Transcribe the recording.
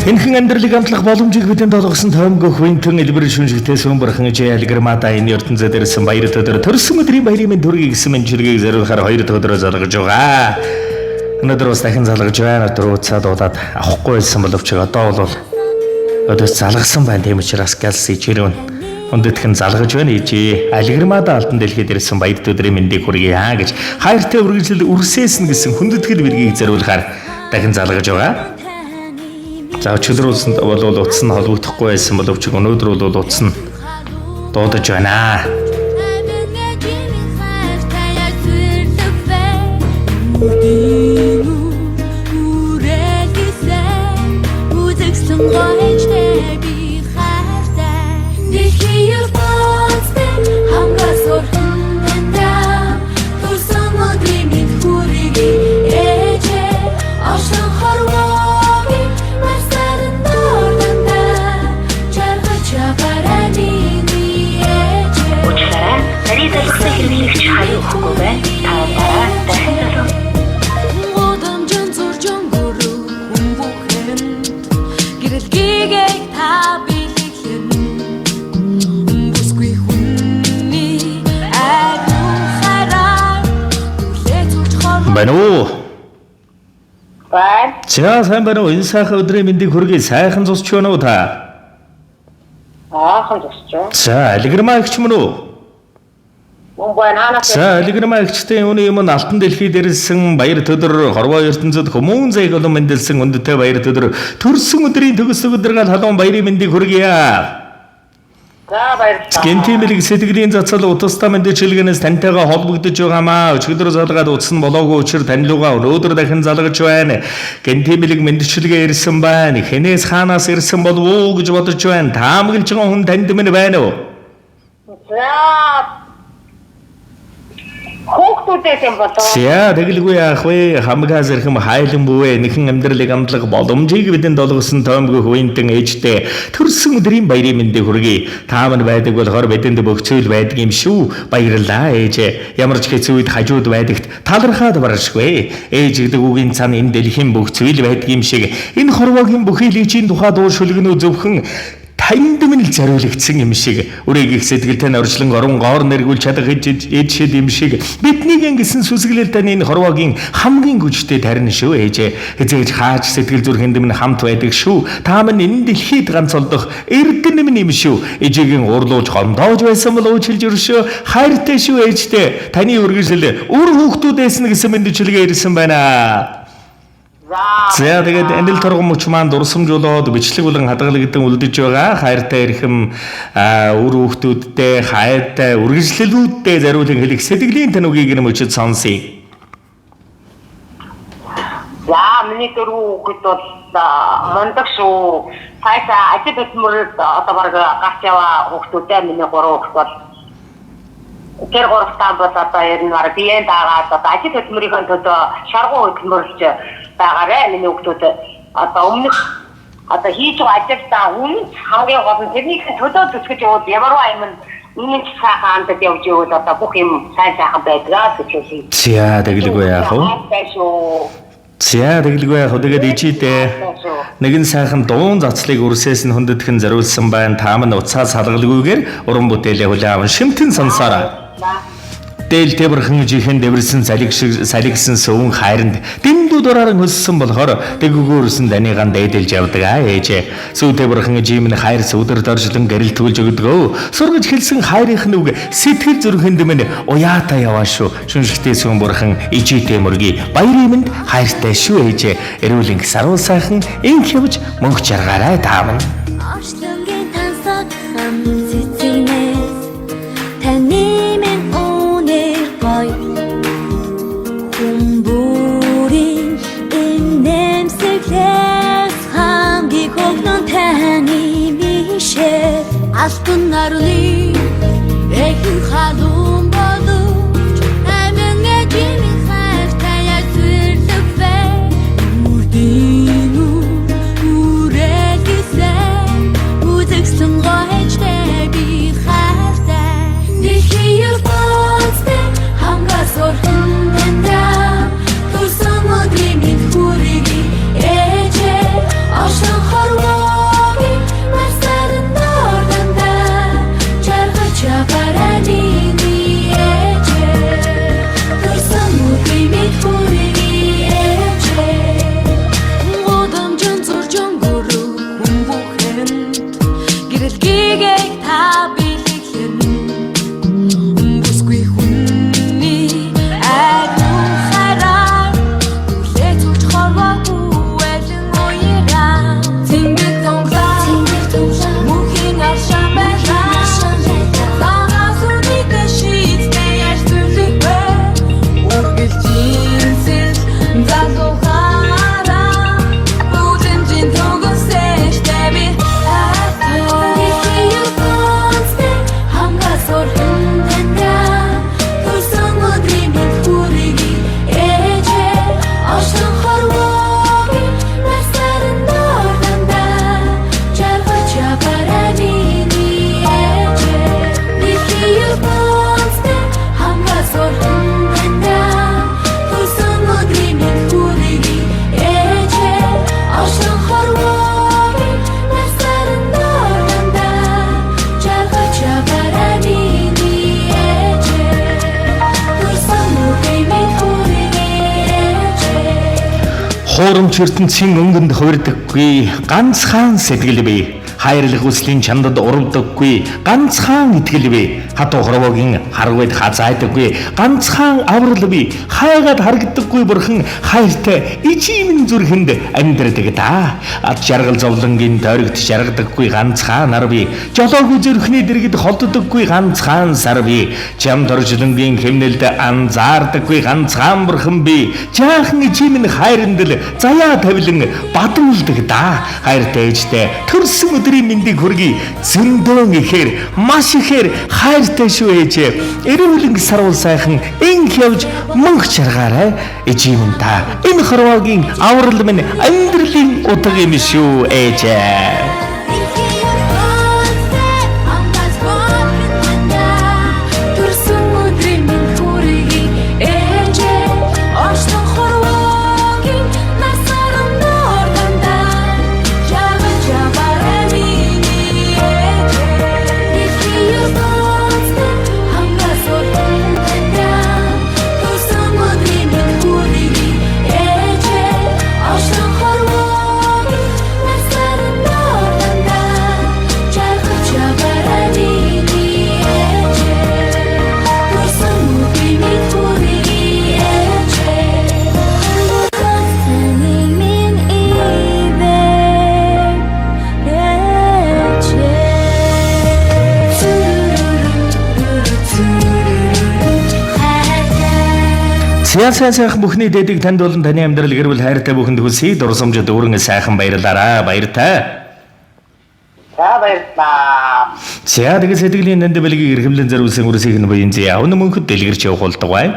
Хэнхэн амьдралыг амтлах боломжийг бидэнд олгосон тоймгох винтэн элбэр шүнжигтэй сүм бурхан ижээ алгирмада энэ ертөнцид ирсэн баяр өдөр төрсөн өдрийн баярын мэнд хүргэе гэсэн мэндчилгээг зориулахаар хоёр дахь өдрөө залгаж байгаа. Өнөөдөр бас дахин залгаж байна. Өдөр уцаа дуудаад авахгүй байсан боловч одоо бол өдөөс залгасан байна. Тийм учраас галс ижирүүн хүндэтгэн залгаж байна ижээ. Алгирмада алтан дэлхийд ирсэн баяр өдрийн мэндийг хүргэе аа гэж хайртай үргэлжлэл үрсээсэн гэсэн хүндэтгэл бэргийг зориулахаар дахин залгаж байгаа. За өчигдөр утсанд бол утас нь холбогдохгүй байсан боловч өнөөдөр бол утас нь дуудаж байна. Уучлаарай. Таны залгасан хэрэглэгч хариу өгөхгүй байна. Та дараа дахин залгав. Гудамжин зуржин гөрөв хүн бүхэн гэрэлгийгээ та бэлэглэн бүсгүй хүний ариун хараа нүлээ зурж хорвоо Байна уу? Байна. За сайн байна уу? Энэ сайхан өдрийн мэндийг хүргэе. Сайхан зусч байна уу та? Аахан зогсож. За алгирмаа эгч мөн үү? Мөн байна хаанаас За алгирмаа эгчтэй үүний өмнө алтан дэлхийд ирсэн баяр төдөр хорвоо ертөнцид хүмүүн зэйг олон мэндэлсэн өндөтэй баяр төдөр төрсөн өдрийн төгс өдргал халуун баярын мэндийг хүргэе. За баярлалаа. Гэнтийн бэлэг сэтгэлийн цацал утастай мэдчилгэнээс таньтайгаа холбогдож байгаамаа. Өчигдөр залгаад утас нь болоогүй учир тань лугаа өнөөдөр дахин залгаж байна. Гэнтийн бэлэг мэдчилгээ ирсэн байна. Хэнээс хаанаас ирсэн болов уу гэж бодож байна. Таамаглаж байгаа хүн танд минь байна уу? За хүүхдүүдээс юм болов. За тэгэлгүй яах вэ? Хамгаа зэрхэм хайлан бүвэ нэхэн амьдралыг амтлах боломжийг бидэнд олгосон тоймгүй хүнтэн ээжтэй төрсөн өдрийн баярын мэндийг хүргэе. Та мань байдаг болохоор бидэнд бүх зүйл байдаг юм шүү. Баярлалаа ээжээ. Ямар ч хэцүү үед хажууд байдагт талархаад баршгүй. Ээж гэдэг үгийн цан энэ дэлхийн бүх зүйл байдаг юм шиг энэ хорвоогийн бүхий л ээжийн тухай дуу шүлгэнүү зөвхөн танд минь л зориулагдсан юм шиг өрийг их сэтгэлтэй орчлон орон гоор нэргүүлж чадах ид шид юм шиг биднийг ингэсэн сүсгэлэл таны энэ хорвоогийн хамгийн хүчтэй тарин шүү ээжээ хизээж хааж сэтгэл зүрхэнд минь хамт байдаг шүү та минь энэ дэлхийд ганц олдох эрдэнэ минь юм шүү ээжигийн уурлуулж гомдоож байсан бол уучлж өршөө хайртай шүү ээжтэй таны үргэлжлэл үр хүүхдүүдээс нь гэсэн мэндчилгээ ирсэн байна. За. За тэгээд анил торгон мөч маань дурсамжуулаад бичлэг болон хадгалагдсан үлдэж байгаа хайртай эрхэм үр хүүхдүүдтэй хайртай үргэлжлэлүүдтэй зориулан хэлэх сэтгэлийн тань үгийг нь мөчөд сонсъё. За миний дөрвөн хүүхэд бол мундаг шүү. Цаашаа ажил хөдөлмөрөд одоо баг гарч яваа хүүхдүүдээ миний гурван хүүхэд бол тэр гуравтаа бол одоо ер нь баг биеэн дагаад одоо ажил хөдөлмөрийнхөө төлөө шаргуу хөдөлмөрлөж байгаарэ миний хүүхдүүд одоо өмнөх одоо хийж байгаа ажилдаа үнэн хамгийн гол нь тэрнийг төлөө зүтгэж явуул ямарваа юм үнэн ч сайхан андад явж ивэл одоо бүх юм сайн сайхан байдгаа гэж хэлье. За тэгэлгүй яах вэ? Хайртай шүү. За тэгэлгүй яах вэ? Тэгээд ичидээ нэгэн сайхан дуун цацлыг үрсээс нь хүндэтгэн зориулсан байна. Та минь уцаа салгалгүйгээр уран бүтээлээ хүлээн аван шимтэн сонсоорой. Дээлтэй бурхан жихэн дэвэрсэн салиг шиг салигсан сөвөн хайранд дэндүү дурааран хөссөн болохоор дэггүүрсэн данийгаан дээдэлж явдаг аа ээжээ. Сүйтэй бурхан жимэн хайр сүдэр доржлон гэрэл түлж өгдөг. Сургаж хэлсэн хайрынх нь үг сэтгэл зүрхэнд минь уяатай яваа шүү. Шүншигтэй сүүн бурхан ижийтэй мөргий. Баярын минь хайртай шүү ээжээ. Эрүүл инх саруул сайхан инх явж мөнх жаргаарай та минь. Орчлонгийн тансаг хам цэцэгнээс таны минь үнээр гоё хүн бүрийн инээмсэглээс хамгийн хогнон таны мишээ алтан нарны эхэн халуун боловч амин ээжийн хайртай зүрлэг вэ үрдийн үрэлгэсэн үзэгсэн гоёжтэй би хайртай дэлхийн ертөнцийн хамгаас урхан таньда төрсөн өдрийн мэд хүргэе ээжээ оршин хорвоо Хуурамч ертөнцийн өнгөнд хувирдаггүй ганцхан сэтгэл бий. Хайрлах хүслийн чамдад урвдаггүй ганцхан итгэл бий. Хатуу хорвоогийн харгуйд хазайдаггүй ганцхан аврал бий. Хайгаад харагддаггүй бурхан хайртай ижимэн зүрхэнд амьдрдаг да. Ад жаргал зовлонгийн тойрогт жаргадаггүй ганцхан нар бий. Жолоогүй зүрхний дэргэд холддоггүй ганцхан сар бий. Чам торжлонгийн хэмнэлд анзаардаггүй ганцхан бурхан бий. Жаахан ижимэн хайранд л заяа тавилан бадамлдаг да. Хайртай ээжтэй төрсөн өдрийн мэндийг хүргэе. Зөндөөн ихээр маш ихээр хайртай шүү ээжээ. Эрүүлэн сарвал сайхан инх явж мөнх чаргаарай. Ижимэн та энэ хорвоогийн аврал минь амьдралын утга юм шүү ээжээ. Төрсөн өдрийн минь хүргэе ээжээ. Орчлон хорвоогийн нар саран доор дандаа жаргаж яваарай миний ээжээ. Дэлхийн ертөнцийн хамгаас уран дандаа төрсөн өдрийн минь хүргэе ээжээ. Орчлон хорвоогийн нар саран доор дандаа жаргаж яваарай миний ээжээ. Төрсөн өдрийн минь хүргэе ээжээ. Таны минь ивэ ээжээ. Хайртай. Зя сайн сайхан бүхний дэдэг танд болон таны амьдрал гэр бүл хайртай бүхэнд хүсье. Дурсамжид өрн сайхан баярлаараа. Баяртай. За баярлалаа. За тэгээ сэтгэлийн нанд бэлгийг эрхэмлэн зориулсан үрсийг нь буян зя. Өнө мөнхөд дэлгэрч явах болтугай.